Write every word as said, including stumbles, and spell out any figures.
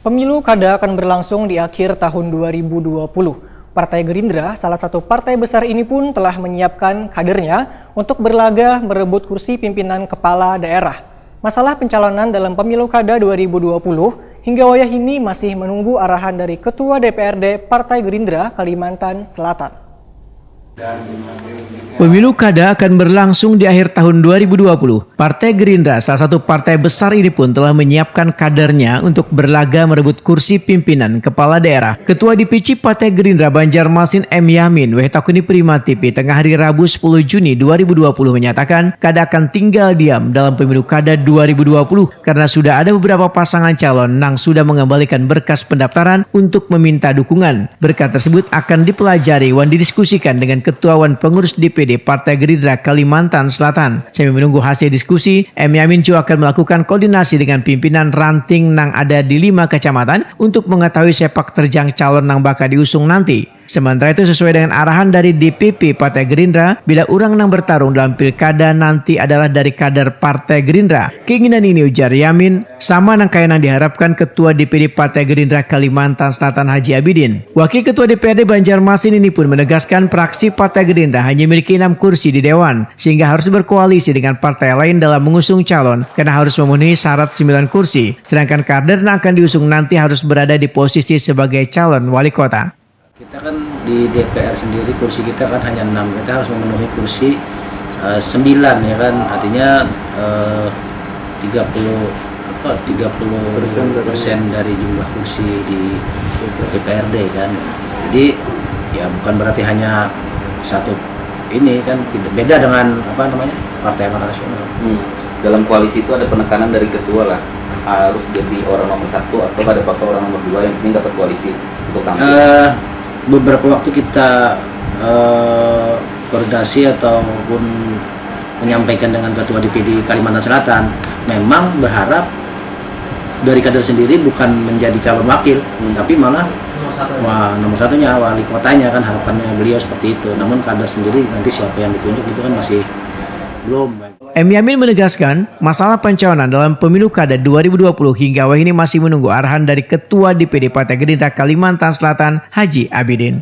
Pemilu kada akan berlangsung di akhir tahun dua ribu dua puluh. Partai Gerindra, salah satu partai besar ini pun telah menyiapkan kadernya untuk berlaga merebut kursi pimpinan kepala daerah. Masalah pencalonan dalam pemilu kada dua ribu dua puluh hingga wayah ini masih menunggu arahan dari Ketua D P R D Partai Gerindra Kalimantan Selatan. Pemilu kada akan berlangsung di akhir tahun dua ribu dua puluh. Partai Gerindra, salah satu partai besar ini pun telah menyiapkan kadernya untuk berlaga merebut kursi pimpinan kepala daerah. Ketua D P C Partai Gerindra Banjarmasin M Yamin, weh takuni Prima T V tengah hari Rabu sepuluh Juni dua ribu dua puluh menyatakan kada akan tinggal diam dalam pemilu kada dua ribu dua puluh karena sudah ada beberapa pasangan calon nang sudah mengembalikan berkas pendaftaran untuk meminta dukungan. Berkas tersebut akan dipelajari wan didiskusikan dengan Ketua wan Pengurus D P D Partai Gerindra Kalimantan Selatan. Sambil menunggu hasil diskusi, M Yamin juga akan melakukan koordinasi dengan pimpinan ranting nang ada di lima kecamatan untuk mengetahui sepak terjang calon nang bakal diusung nanti. Sementara itu, sesuai dengan arahan dari D P P Partai Gerindra, bila urang nang bertarung dalam pilkada nanti adalah dari kader Partai Gerindra. Keinginan ini, ujar Yamin, sama nang kaya nang diharapkan Ketua D P D Partai Gerindra Kalimantan Selatan Haji Abidin. Wakil Ketua D P R D Banjarmasin ini pun menegaskan praksi Partai Gerindra hanya memiliki enam kursi di Dewan, sehingga harus berkoalisi dengan partai lain dalam mengusung calon karena harus memenuhi syarat sembilan kursi. Sedangkan kader yang akan diusung nanti harus berada di posisi sebagai calon wali kota. Kita kan di D P R sendiri kursi kita kan hanya enam, kita harus memenuhi kursi uh, sembilan, ya kan, artinya uh, tiga puluh apa tiga puluh persen dari jumlah kursi di D P R D kan. Jadi ya bukan berarti hanya satu ini kan, tidak beda dengan apa namanya Partai Amanat Nasional. Hmm. Dalam koalisi itu ada penekanan dari ketua lah, harus jadi orang nomor satu atau ada apa orang nomor dua, yang penting dapat koalisi untuk tampil. Uh, beberapa waktu kita uh, koordinasi ataupun menyampaikan dengan ketua D P D Kalimantan Selatan, memang berharap dari kader sendiri bukan menjadi calon wakil, hmm. tapi malah nomor, satu, wah, nomor satunya wali kotanya kan, harapannya beliau seperti itu. Namun kader sendiri nanti siapa yang ditunjuk itu kan masih belum. M Yamin menegaskan, masalah pencalonan dalam pemilu kada dua ribu dua puluh hingga wayah ini masih menunggu arahan dari Ketua D P D Partai Gerindra Kalimantan Selatan, Haji Abidin.